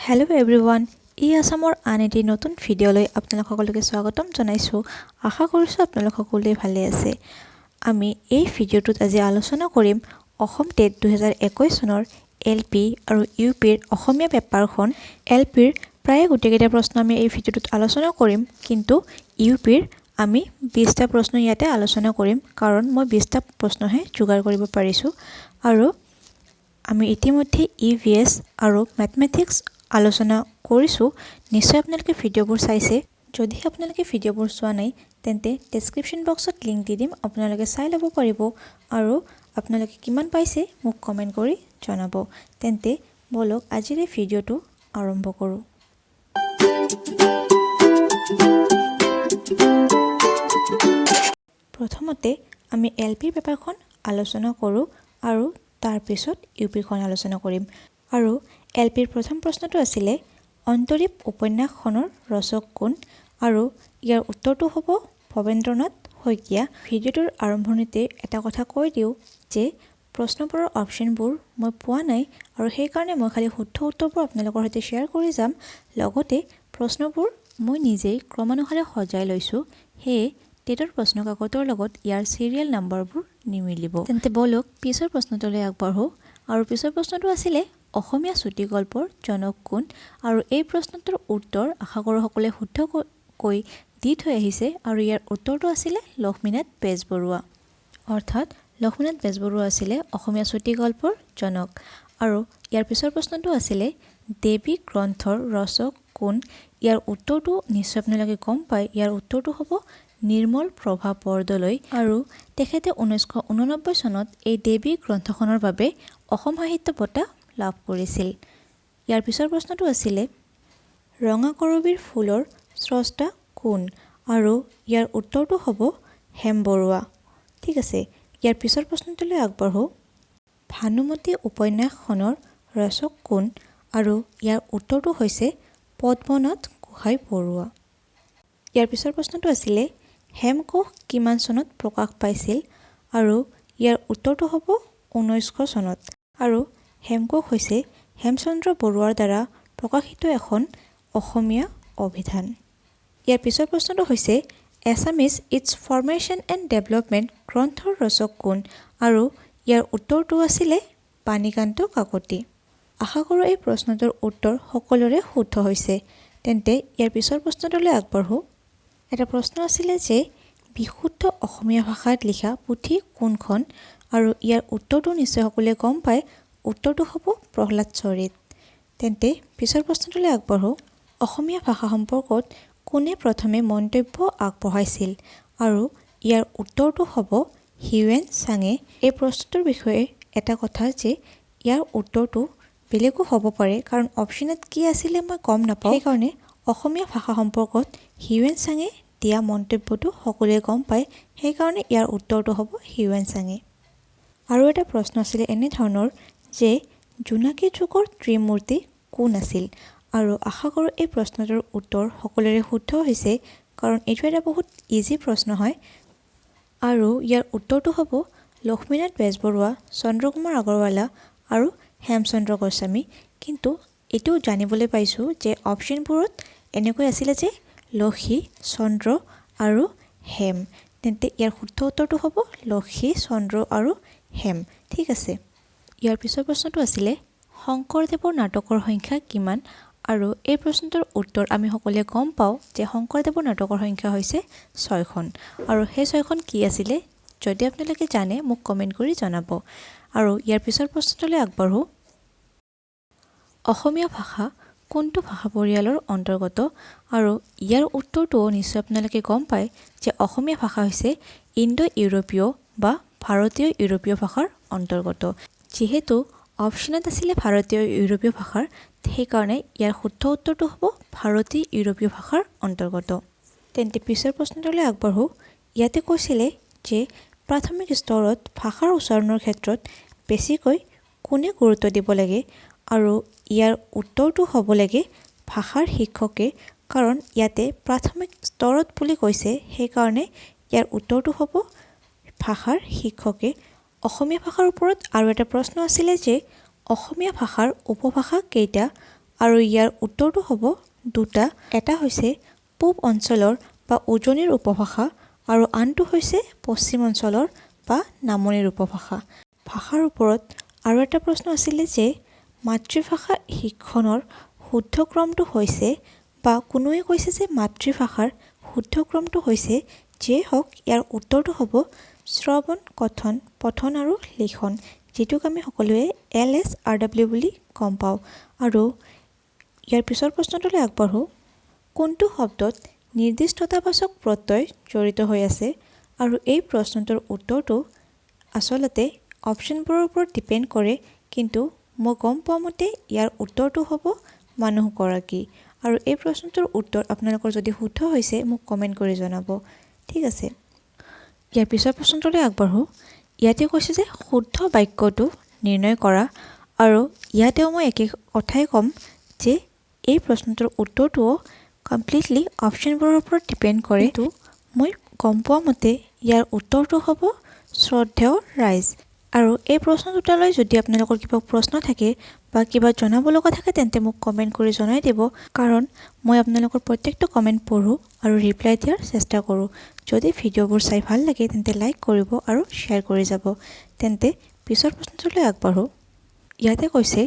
Hello' everyone, ই আছামৰ আন এটি নতুন ভিডিঅ'লৈ আপোনালোক সকলোকে স্বাগতম জনাইছোঁ। আশা কৰিছোঁ আপোনালোক সকলোৱে ভালে আছে। আমি এই ভিডিঅ'টোত আজি আলোচনা কৰিম অসম টেট 2021 চনৰ এল পি আৰু ইউ পিৰ অসমীয়া পেপাৰখন। এল পিৰ প্ৰায়ে গোটেইকেইটা প্ৰশ্ন আমি এই ভিডিঅ'টোত আলোচনা কৰিম, কিন্তু ইউ পিৰ আমি 20টা প্ৰশ্ন ইয়াতে আলোচনা কৰিম, কাৰণ মই 20টা প্ৰশ্নহে যোগাৰ কৰিব পাৰিছোঁ। আৰু আমি ইতিমধ্যে ই ভি এছ আৰু মেথমেটিক্স আলোচনা কৰিছোঁ। নিশ্চয় আপোনালোকে ভিডিঅ'বোৰ চাইছে। যদি আপোনালোকে ভিডিঅ'বোৰ চোৱা নাই, তেন্তে ডেছক্ৰিপশ্যন বক্সত লিংক দি দিম, আপোনালোকে চাই ল'ব পাৰিব আৰু আপোনালোকে কিমান পাইছে মোক কমেণ্ট কৰি জনাব। তেন্তে ব'লক, আজিৰ এই ভিডিঅ'টো আৰম্ভ কৰোঁ। প্ৰথমতে আমি এল পিৰ পেপাৰখন আলোচনা কৰোঁ আৰু তাৰপিছত ইউ পিখন আলোচনা কৰিম। আৰু এল পিৰ প্ৰথম প্ৰশ্নটো আছিলে, অন্তৰীপ উপন্যাসখনৰ ৰচক কোন? আৰু ইয়াৰ উত্তৰটো হ'ব ভৱেন্দ্ৰনাথ শইকীয়া। ভিডিঅ'টোৰ আৰম্ভণিতে এটা কথা কৈ দিওঁ যে প্ৰশ্নবোৰৰ অপশ্যনবোৰ মই পোৱা নাই আৰু সেইকাৰণে মই খালি শুদ্ধ উত্তৰবোৰ আপোনালোকৰ সৈতে শ্বেয়াৰ কৰি যাম। লগতে প্ৰশ্নবোৰ মই নিজেই ক্ৰমানুসাৰে সজাই লৈছোঁ, সেয়ে টেটৰ প্ৰশ্ন কাকতৰ লগত ইয়াৰ চিৰিয়েল নাম্বাৰবোৰ নিমিলিব। তেন্তে ব'লক, পিছৰ প্ৰশ্নটোলৈ আগবাঢ়োঁ। আৰু পিছৰ প্ৰশ্নটো আছিলে, অসমীয়া চুটিগল্পৰ জনক কোন? আৰু এই প্ৰশ্নটোৰ উত্তৰ আশা কৰোঁ সকলোৱে শুদ্ধকৈ দি থৈ আহিছে। আৰু ইয়াৰ উত্তৰটো আছিলে লক্ষ্মীনাথ বেজবৰুৱা, অৰ্থাৎ লক্ষ্মীনাথ বেজবৰুৱা আছিলে অসমীয়া চুটিগল্পৰ জনক। আৰু ইয়াৰ পিছৰ প্ৰশ্নটো আছিলে, দেৱী গ্ৰন্থৰ ৰচক কোন? ইয়াৰ উত্তৰটো নিশ্চয় আপোনালোকে গম পায়। ইয়াৰ উত্তৰটো হ'ব নিৰ্মল প্ৰভা বৰদলৈ। আৰু তেখেতে 1989 চনত এই দেৱী গ্ৰন্থখনৰ বাবে অসম সাহিত্য বঁটা লাভ কৰিছিল। ইয়াৰ পিছৰ প্ৰশ্নটো আছিলে, ৰঙা কৰবীৰ ফুলৰ স্ৰষ্টা কোন? আৰু ইয়াৰ উত্তৰটো হ'ব হেম বৰুৱা। ঠিক আছে, ইয়াৰ পিছৰ প্ৰশ্নটোলৈ আগবাঢ়োঁ। ভানুমতী উপন্যাসখনৰ ৰচক কোন? আৰু ইয়াৰ উত্তৰটো হৈছে পদ্মনাথ গোহাঁই বৰুৱা। ইয়াৰ পিছৰ প্ৰশ্নটো আছিলে, হেমকোষ কিমান চনত প্ৰকাশ পাইছিল? আৰু ইয়াৰ উত্তৰটো হ'ব 1900 চনত। আৰু হেমকোষ হৈছে হেমচন্দ্ৰ বৰুৱাৰ দ্বাৰা প্ৰকাশিত এখন অসমীয়া অভিধান। ইয়াৰ পিছৰ প্ৰশ্নটো হৈছে, Assamese Its Formation and Development গ্ৰন্থৰ ৰচক কোন? আৰু ইয়াৰ উত্তৰটো আছিলে বাণীকান্ত কাকতি। আশা কৰোঁ এই প্ৰশ্নটোৰ উত্তৰ সকলোৰে শুদ্ধ হৈছে। তেন্তে ইয়াৰ পিছৰ প্ৰশ্নটোলৈ আগবাঢ়োঁ। এটা প্ৰশ্ন আছিলে যে বিশুদ্ধ অসমীয়া ভাষাত লিখা পুথি কোনখন? আৰু ইয়াৰ উত্তৰটো নিশ্চয় সকলোৱে গম পায়। উত্তৰটো হ'ব প্ৰহ্লাদ চৰিত। তেন্তে পিছৰ প্ৰশ্নটোলৈ আগবাঢ়োঁ। অসমীয়া ভাষা সম্পৰ্কত কোনে প্ৰথমে মন্তব্য আগবঢ়াইছিল? আৰু ইয়াৰ উত্তৰটো হ'ব হিউৱেন চাঙে। এই প্ৰশ্নটোৰ বিষয়ে এটা কথা যে ইয়াৰ উত্তৰটো বেলেগো হ'ব পাৰে, কাৰণ অপশ্যনত কি আছিলে মই গম নাপাওঁ। সেইকাৰণে অসমীয়া ভাষা সম্পৰ্কত হিউৱেন চাঙে দিয়া মন্তব্যটো সকলোৱে গম পায়, সেইকাৰণে ইয়াৰ উত্তৰটো হ'ব হিউৱেন চাঙে। আৰু এটা প্ৰশ্ন আছিলে এনেধৰণৰ যে জোনাকী যুগৰ ত্ৰিমূৰ্তি কোন আছিল? আৰু আশা কৰোঁ এই প্ৰশ্নটোৰ উত্তৰ সকলোৰে শুদ্ধ হৈছে, কাৰণ এইটো এটা বহুত ইজি প্ৰশ্ন হয়। আৰু ইয়াৰ উত্তৰটো হ'ব লক্ষ্মীনাথ বেজবৰুৱা, চন্দ্ৰকুমাৰ আগৰৱালা আৰু হেমচন্দ্ৰ গোস্বামী। কিন্তু এইটো জানিবলৈ পাইছোঁ যে অপশ্যনবোৰত এনেকৈ আছিলে যে লক্ষী, চন্দ্ৰ আৰু হেম। তেন্তে ইয়াৰ শুদ্ধ উত্তৰটো হ'ব লক্ষী, চন্দ্ৰ আৰু হেম। ঠিক আছে, ইয়াৰ পিছৰ প্ৰশ্নটো আছিলে, শংকৰদেৱৰ নাটকৰ সংখ্যা কিমান? আৰু এই প্ৰশ্নটোৰ উত্তৰ আমি সকলোৱে গম পাওঁ যে শংকৰদেৱৰ নাটকৰ সংখ্যা হৈছে ছয়খন। আৰু সেই ছয়খন কি আছিলে, যদি আপোনালোকে জানে মোক কমেণ্ট কৰি জনাব। আৰু ইয়াৰ পিছৰ প্ৰশ্নটোলৈ আগবাঢ়োঁ। অসমীয়া ভাষা কোনটো ভাষা পৰিয়ালৰ অন্তৰ্গত? আৰু ইয়াৰ উত্তৰটোও নিশ্চয় আপোনালোকে গম পায় যে অসমীয়া ভাষা হৈছে ইণ্ডো ইউৰোপীয় বা ভাৰতীয় ইউৰোপীয় ভাষাৰ অন্তৰ্গত। যিহেতু অপশ্যনত আছিলে ভাৰতীয় ইউৰোপীয় ভাষাৰ, সেইকাৰণে ইয়াৰ শুদ্ধ উত্তৰটো হ'ব ভাৰতীয় ইউৰোপীয় ভাষাৰ অন্তৰ্গত। তেন্তে পিছৰ প্ৰশ্নটোলৈ আগবাঢ়োঁ। ইয়াতে কৈছিলে যে প্ৰাথমিক স্তৰত ভাষাৰ উচ্চাৰণৰ ক্ষেত্ৰত বেছিকৈ কোনে গুৰুত্ব দিব লাগে? আৰু ইয়াৰ উত্তৰটো হ'ব লাগে ভাষাৰ শিক্ষকে, কাৰণ ইয়াতে প্ৰাথমিক স্তৰত বুলি কৈছে, সেইকাৰণে ইয়াৰ উত্তৰটো হ'ব ভাষাৰ শিক্ষকে। অসমীয়া ভাষাৰ ওপৰত আৰু এটা প্ৰশ্ন আছিলে যে অসমীয়া ভাষাৰ উপভাষা কেইটা? আৰু ইয়াৰ উত্তৰটো হ'ব দুটা। এটা হৈছে পূব অঞ্চলৰ বা উজনিৰ উপভাষা আৰু আনটো হৈছে পশ্চিম অঞ্চলৰ বা নামনিৰ উপভাষা। ভাষাৰ ওপৰত আৰু এটা প্ৰশ্ন আছিলে যে মাতৃভাষা শিক্ষণৰ শুদ্ধ ক্ৰমটো হৈছে, বা কোনোৱে কৈছে যে মাতৃভাষাৰ শুদ্ধ ক্ৰমটো হৈছে, যিয়েই হওক ইয়াৰ উত্তৰটো হ'ব শ্ৰৱণ, কথন, পঠন আৰু লিখন, যিটোক আমি সকলোৱে LSRW বুলি গম পাওঁ। আৰু ইয়াৰ পিছৰ প্ৰশ্নটোলৈ আগবাঢ়োঁ। কোনটো শব্দত নিৰ্দিষ্টতাবাচক প্ৰত্যয় জড়িত হৈ আছে? আৰু এই প্ৰশ্নটোৰ উত্তৰটো আচলতে অপশ্যনবোৰৰ ওপৰত ডিপেণ্ড কৰে, কিন্তু মই গম পোৱা মতে ইয়াৰ উত্তৰটো হ'ব মানুহগৰাকী। আৰু এই প্ৰশ্নটোৰ উত্তৰ আপোনালোকৰ যদি শুদ্ধ হৈছে মোক কমেণ্ট কৰি জনাব। ঠিক আছে, ইয়াৰ পিছৰ প্ৰশ্নটোলৈ আগবাঢ়োঁ। ইয়াতে কৈছে যে শুদ্ধ বাক্যটো নিৰ্ণয় কৰা। আৰু ইয়াতেও মই একে কথাই ক'ম যে এই প্ৰশ্নটোৰ উত্তৰটোও কমপ্লিটলি অপশ্যনবোৰৰ ওপৰত ডিপেণ্ড কৰে। মই গম পোৱা মতে ইয়াৰ উত্তৰটো হ'ব শ্ৰদ্ধেয় ৰাইজ। আৰু এই প্ৰশ্ন দুটালৈ যদি আপোনালোকৰ কিবা প্ৰশ্ন থাকে বা কিবা জনাব লগা থাকে তেন্তে মোক কমেণ্ট কৰি জনাই দিব, কাৰণ মই আপোনালোকৰ প্ৰত্যেকটো কমেণ্ট পঢ়োঁ আৰু ৰিপ্লাই দিয়াৰ চেষ্টা কৰোঁ। যদি ভিডিঅ'বোৰ চাই ভাল লাগে তেন্তে লাইক কৰিব আৰু শ্বেয়াৰ কৰি যাব। তেন্তে পিছৰ প্ৰশ্নটোলৈ আগবাঢ়োঁ। ইয়াতে কৈছে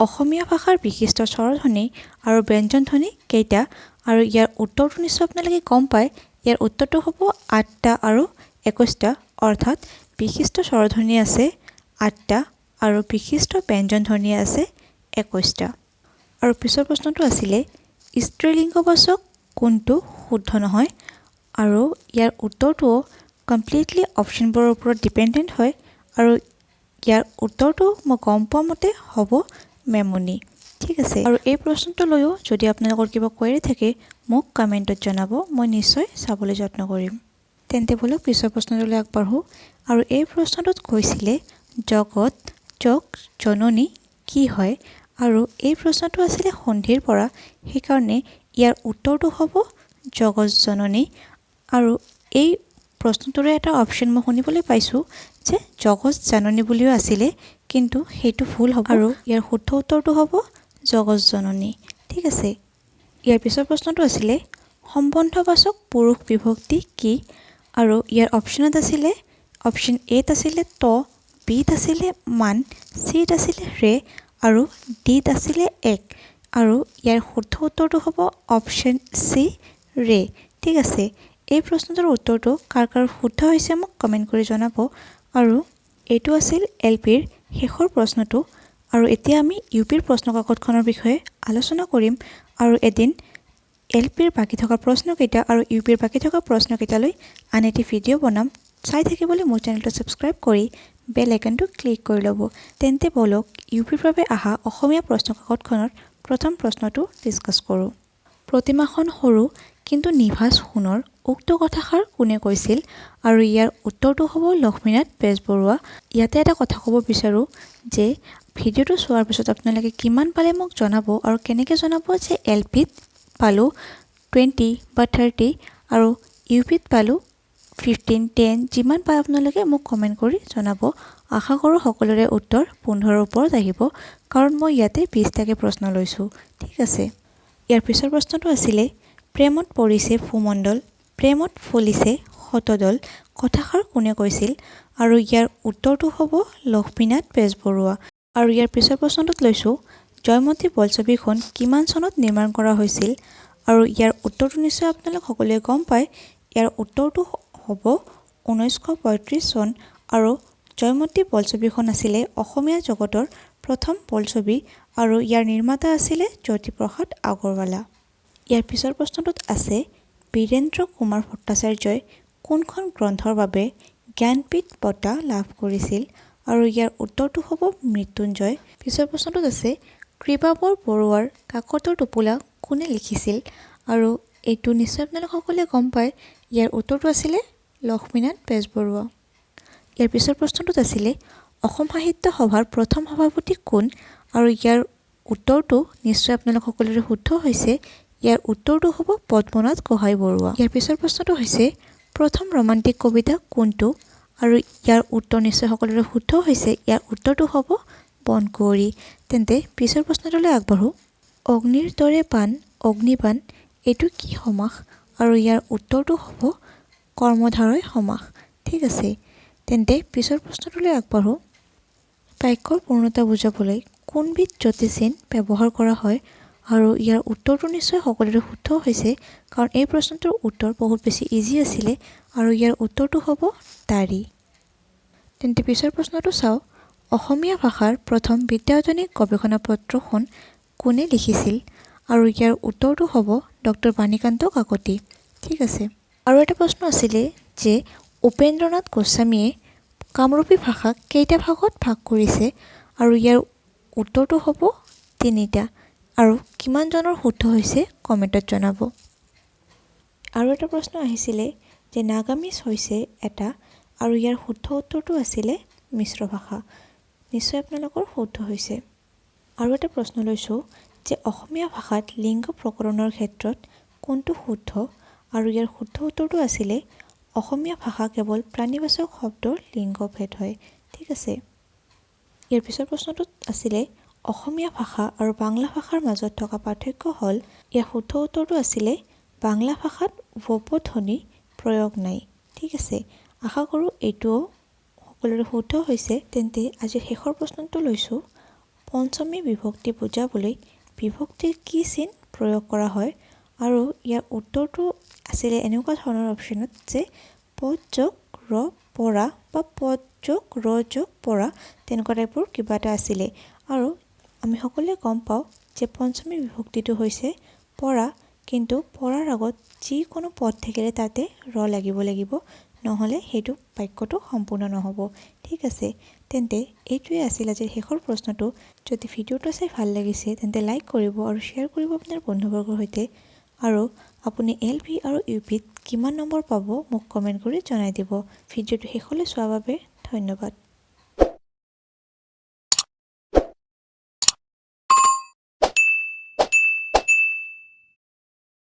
অসমীয়া ভাষাৰ বিশিষ্ট স্বৰধ্বনি আৰু ব্যঞ্জনধ্বনি কেইটা? আৰু ইয়াৰ উত্তৰটো নিশ্চয় আপোনালোকে গম পায়। ইয়াৰ উত্তৰটো হ'ব 8টা আৰু 21টা, অৰ্থাৎ বিশিষ্ট স্বৰধ্বনি আছে 8টা আৰু বিশিষ্ট ব্যঞ্জনধ্বনি আছে 21টা। আৰু পিছৰ প্ৰশ্নটো আছিলে স্ত্ৰীলিংগবাচক কোনটো শুদ্ধ নহয়? আৰু ইয়াৰ উত্তৰটোও কমপ্লিটলি অপশ্যনবোৰৰ ওপৰত ডিপেণ্ডেণ্ট হয়। আৰু ইয়াৰ উত্তৰটো মই গম পোৱা মতে হ'ব মেমনি। ঠিক আছে, আৰু এই প্ৰশ্নটো লৈও যদি আপোনালোকৰ কিবা কুৱেৰি থাকে মোক কমেণ্টত জনাব, মই নিশ্চয় চাবলৈ যত্ন কৰিম। তেন্তে ব'লক পিছৰ প্ৰশ্নটোলৈ আগবাঢ়োঁ। আৰু এই প্ৰশ্নটোত কৈছিলে জগত জগ জননী কি হয়? আৰু এই প্ৰশ্নটো আছিলে সন্ধিৰ পৰা, সেইকাৰণে ইয়াৰ উত্তৰটো হ'ব জগত জননী। আৰু এই প্ৰশ্নটোৰে এটা অপশ্যন মই শুনিবলৈ পাইছোঁ যে জগত জাননী বুলিও আছিলে, কিন্তু সেইটো ভুল হ'ব আৰু ইয়াৰ শুদ্ধ উত্তৰটো হ'ব জগত জননী। ঠিক আছে, ইয়াৰ পিছৰ প্ৰশ্নটো আছিলে সম্বন্ধবাচক পুৰুষ বিভক্তি কি? আৰু ইয়াৰ অপশ্যনত আছিলে, অপশ্যন এত আছিলে ত, বিত আছিলে মান, চিত আছিলে ৰে আৰু ডিত আছিলে এক। আৰু ইয়াৰ শুদ্ধ উত্তৰটো হ'ব অপশ্যন চি ৰে। ঠিক আছে, এই প্ৰশ্নটোৰ উত্তৰটো কাৰ কাৰ শুদ্ধ হৈছে মোক কমেণ্ট কৰি জনাব। আৰু এইটো আছিল এল পিৰ শেষৰ প্ৰশ্নটো। আৰু এতিয়া আমি ইউ পিৰ প্ৰশ্ন কাকতখনৰ বিষয়ে আলোচনা কৰিম। আৰু এদিন এল পিৰ বাকী থকা প্ৰশ্নকেইটা আৰু ইউ পিৰ বাকী থকা প্ৰশ্নকেইটালৈ আন এটি ভিডিঅ' বনাম। চাই থাকিবলৈ মোৰ চেনেলটো ছাবস্ক্ৰাইব কৰি বেল আইকনটো ক্লিক কৰি ল'ব। তেন্তে ব'লক ইউ পিৰ বাবে অহা অসমীয়া প্ৰশ্ন কাকতখনৰ প্ৰথম প্ৰশ্নটো ডিছকাছ কৰোঁ। প্ৰতিমাখন সৰু কিন্তু নিভাঁজ সোণৰ, উক্ত কথাষাৰ কোনে কৈছিল? আৰু ইয়াৰ উত্তৰটো হ'ব লক্ষ্মীনাথ বেজবৰুৱা। ইয়াতে এটা কথা ক'ব বিচাৰোঁ যে ভিডিঅ'টো চোৱাৰ পিছত আপোনালোকে কিমান পালে মোক জনাব, আৰু কেনেকৈ জনাব যে এল পিত পালোঁ 20 বা 30 আৰু ইউ পিত পালোঁ 15, 10, যিমান পায় আপোনালোকে মোক কমেণ্ট কৰি জনাব। আশা কৰোঁ সকলোৰে উত্তৰ 15ৰ ওপৰত আহিব, কাৰণ মই ইয়াতে 20টাকৈ প্ৰশ্ন লৈছোঁ। ঠিক আছে, ইয়াৰ পিছৰ প্ৰশ্নটো আছিলে প্ৰেমত পৰিছে ভূমণ্ডল, প্ৰেমত ফলিছে শতদল, কথাষাৰ কোনে কৈছিল? আৰু ইয়াৰ উত্তৰটো হ'ব লক্ষ্মীনাথ বেজবৰুৱা। আৰু ইয়াৰ পিছৰ প্ৰশ্নটোত লৈছোঁ জয়মতী বোলছবিখন কিমান চনত নিৰ্মাণ কৰা হৈছিল? আৰু ইয়াৰ উত্তৰটো নিশ্চয় আপোনালোক সকলোৱে গম পায়। ইয়াৰ উত্তৰটো হ'ব 1935 চন। আৰু জয়মতী বোলছবিখন আছিলে অসমীয়া জগতৰ প্ৰথম বোলছবি আৰু ইয়াৰ নিৰ্মাতা আছিলে জ্যোতিপ্ৰসাদ আগৰৱালা। ইয়াৰ পিছৰ প্ৰশ্নটোত আছে বীৰেন্দ্ৰ কুমাৰ ভট্টাচাৰ্যই কোনখন গ্ৰন্থৰ বাবে জ্ঞানপীঠ বঁটা লাভ কৰিছিল? আৰু ইয়াৰ উত্তৰটো হ'ব মৃত্যুঞ্জয়। পিছৰ প্ৰশ্নটোত আছে কৃপাবৰ বৰুৱাৰ কাকতৰ টোপোলা কোনে লিখিছিল? আৰু এইটো নিশ্চয় আপোনালোক সকলোৱে গম পায়। ইয়াৰ উত্তৰটো আছিলে লক্ষ্মীনাথ বেজবৰুৱা। ইয়াৰ পিছৰ প্ৰশ্নটোত আছিলে অসম সাহিত্য সভাৰ প্ৰথম সভাপতি কোন? আৰু ইয়াৰ উত্তৰটো নিশ্চয় আপোনালোক সকলোৰে শুদ্ধ হৈছে। ইয়াৰ উত্তৰটো হ'ব পদ্মনাথ গোহাঁই বৰুৱা। ইয়াৰ পিছৰ প্ৰশ্নটো হৈছে প্ৰথম ৰোমান্টিক কবিতা কোনটো? আৰু ইয়াৰ উত্তৰ নিশ্চয় সকলোৰে শুদ্ধ হৈছে। ইয়াৰ উত্তৰটো হ'ব বনকুঁৱৰী। তেন্তে পিছৰ প্ৰশ্নটোলৈ আগবাঢ়োঁ। অগ্নিৰ দৰে বাণ, অগ্নিবাণ, এইটো কি সমাস? আৰু ইয়াৰ উত্তৰটো হ'ব কৰ্মধাৰয় সমাস। ঠিক আছে, তেন্তে পিছৰ প্ৰশ্নটোলৈ আগবাঢ়োঁ। বাক্যৰ পূৰ্ণতা বুজাবলৈ কোনবিধ যতিচিহ্ন ব্যৱহাৰ কৰা হয়? আৰু ইয়াৰ উত্তৰটো নিশ্চয় সকলোৰে শুদ্ধ হৈছে, কাৰণ এই প্ৰশ্নটোৰ উত্তৰ বহুত বেছি ইজি আছিলে আৰু ইয়াৰ উত্তৰটো হ'ব দাড়ি। তেন্তে পিছৰ প্ৰশ্নটো চাওঁ। অসমীয়া ভাষাৰ প্ৰথম বিদ্যায়তনিক গৱেষণা পত্ৰখন কোনে লিখিছিল? আৰু ইয়াৰ উত্তৰটো হ'ব ডক্টৰ বাণীকান্ত কাকতি। ঠিক আছে, আৰু এটা প্ৰশ্ন আছিলে যে উপেন্দ্ৰনাথ গোস্বামীয়ে কামৰূপী ভাষাক কেইটা ভাগত ভাগ কৰিছে? আৰু ইয়াৰ উত্তৰটো হ'ব 3টা। আৰু কিমানজনৰ শুদ্ধ হৈছে কমেণ্টত জনাব। আৰু এটা প্ৰশ্ন আহিছিলে যে নাগামিজ হৈছে এটা, আৰু ইয়াৰ শুদ্ধ উত্তৰটো আছিলে মিশ্ৰ ভাষা। নিশ্চয় আপোনালোকৰ শুদ্ধ হৈছে। আৰু এটা প্ৰশ্ন লৈছোঁ যে অসমীয়া ভাষাত লিংগ প্ৰকৰণৰ ক্ষেত্ৰত কোনটো শুদ্ধ? আৰু ইয়াৰ শুদ্ধ উত্তৰটো আছিলে অসমীয়া ভাষা কেৱল প্ৰাণীবাচক শব্দৰ লিংগভেদ হয়। ঠিক আছে, ইয়াৰ পিছৰ প্ৰশ্নটোত আছিলে অসমীয়া ভাষা আৰু বাংলা ভাষাৰ মাজত থকা পাৰ্থক্য হ'ল। ইয়াৰ শুদ্ধ উত্তৰটো আছিলে বাংলা ভাষাত ৱপ ধ্বনি প্ৰয়োগ নাই। ঠিক আছে, আশা কৰোঁ এইটোও সকলোৰে শুদ্ধ হৈছে। তেন্তে আজিৰ শেষৰ প্ৰশ্নটো লৈছোঁ। পঞ্চমী বিভক্তি বুজাবলৈ বিভক্তিৰ কি চিন প্ৰয়োগ কৰা হয়? আৰু ইয়াৰ উত্তৰটো আছিলে এনেকুৱা ধৰণৰ অপশ্যনত যে পদ যোগ ৰ পৰা বা পদ যোগ ৰ যোগ পৰা, তেনেকুৱা টাইপৰ কিবা এটা আছিলে। আৰু আমি সকলোৱে গম পাওঁ যে পঞ্চমী বিভক্তিটো হৈছে পৰা, কিন্তু পৰাৰ আগত যিকোনো পদ থাকিলে তাতে ৰ লাগিব লাগিব, নহ'লে সেইটো বাক্যটো সম্পূৰ্ণ নহ'ব। ঠিক আছে, তেন্তে এইটোৱে আছিল আজিৰ শেষৰ প্ৰশ্নটো। যদি ভিডিঅ'টো চাই ভাল লাগিছে তেন্তে লাইক কৰিব আৰু শ্বেয়াৰ কৰিব আপোনাৰ বন্ধুবৰ্গৰ সৈতে। আৰু আপুনি এল পি আৰু ইউ পিত কিমান নম্বৰ পাব মোক কমেণ্ট কৰি জনাই দিব। ভিডিঅ'টো শেষলৈ চোৱাৰ বাবে ধন্যবাদ।